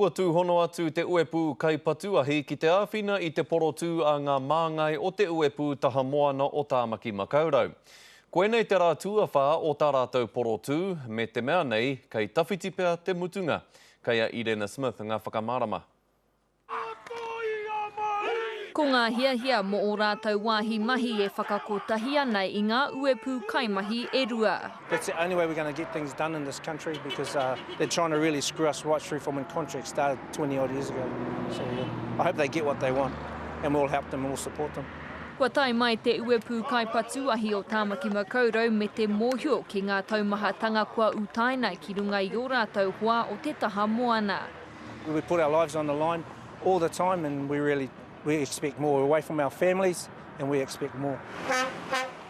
Kua tūhono atu te uepū kaipatu ahi ki te āwhina i te porotū a ngā māngai o te uepū taha moana o Tāmaki Makaurau. Koinei te rā tuawhā o tā rātou porotū, me te mea nei, kei tawhiti pea te mutunga. Kei a Irena Smith ngā whakamārama. Ko ngā hiahia mō ō rātou wāhi mahi e whakakotahi ana i ngā uepū kaimahi e rua. That's the only way we're going to get things done in this country because they're trying to really screw us right through from when contracts started 20 odd years ago. So yeah, I hope they get what they want and we'll help them and we'll support them. Kua tae mai te uepū kaipatu ahi o Tāmaki Makaurau me te mōhio ki ngā taumahatanga kua utaina ki runga i ō rātou hoa o te taha moana. We put our lives on the line all the time and we really we expect more. We're away from our families and we expect more.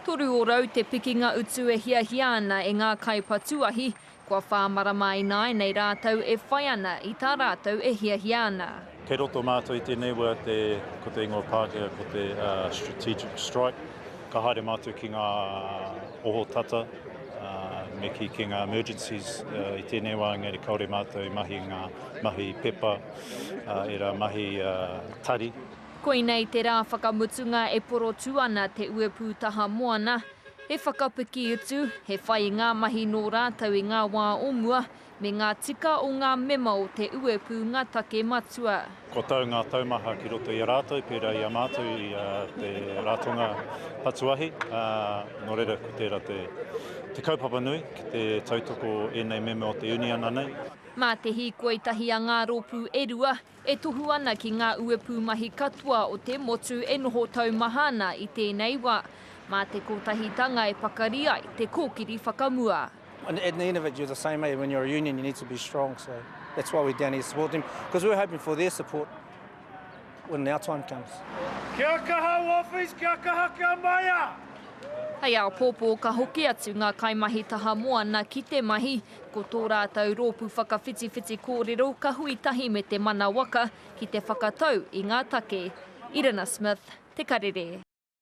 3% te pikinga utu e hiahia ana e ngā kaipatu ahi, kua whā marama ināianei rātou e whai ana i tā rātou e hiahia ana. Kei roto mātou i tēnei wā te, ko te ingoa Pākehā ko te strategic strike. Ka haere mātou ki ngā ohotata me kī ki ngā emergencies i tēnei wā engari kāore mātou i mahi ngā mahi pepa, ērā mahi tari. Koinei te rā whakamutunga e porotū ana te uepū taha moana, he whakapiki utu, he whai i ngā mahi nō rātou i ngā wā o mua, me ngā tika o ngā mema o te uepū ngā take matua. Kua tau ngā taumaha ki roto i a rātou, pērā i a mātou i te ratonga patu ahi, ā, nō reira ko tērā te kaupapa nui ki te tautoko ēnei mema o te uniana nei. Mā te hīkoi tahi a ngā rōpū e rua, e tohu ana ki ngā uepū mahi katoa o te motu e noho taumaha ana i tēnei wā, mā te kotahitanga e pakari ai te kōkiri whakamua. And at the end of it, you're the same, eh? When you're a union, you need to be strong, so that's why we're down here supporting them, because we're hoping for their support when our time comes. Kia kaha office, kia kaha, kia maia! Hei āpōpō ka hoki atu ngā kaimahi taha moana ki te mahi, ko tō rātou rōpū whakawhitiwhiti kōrero ka hui tahi me te Mana Waka ki te whakatau i ngā take. Irina Smith, Te Karere.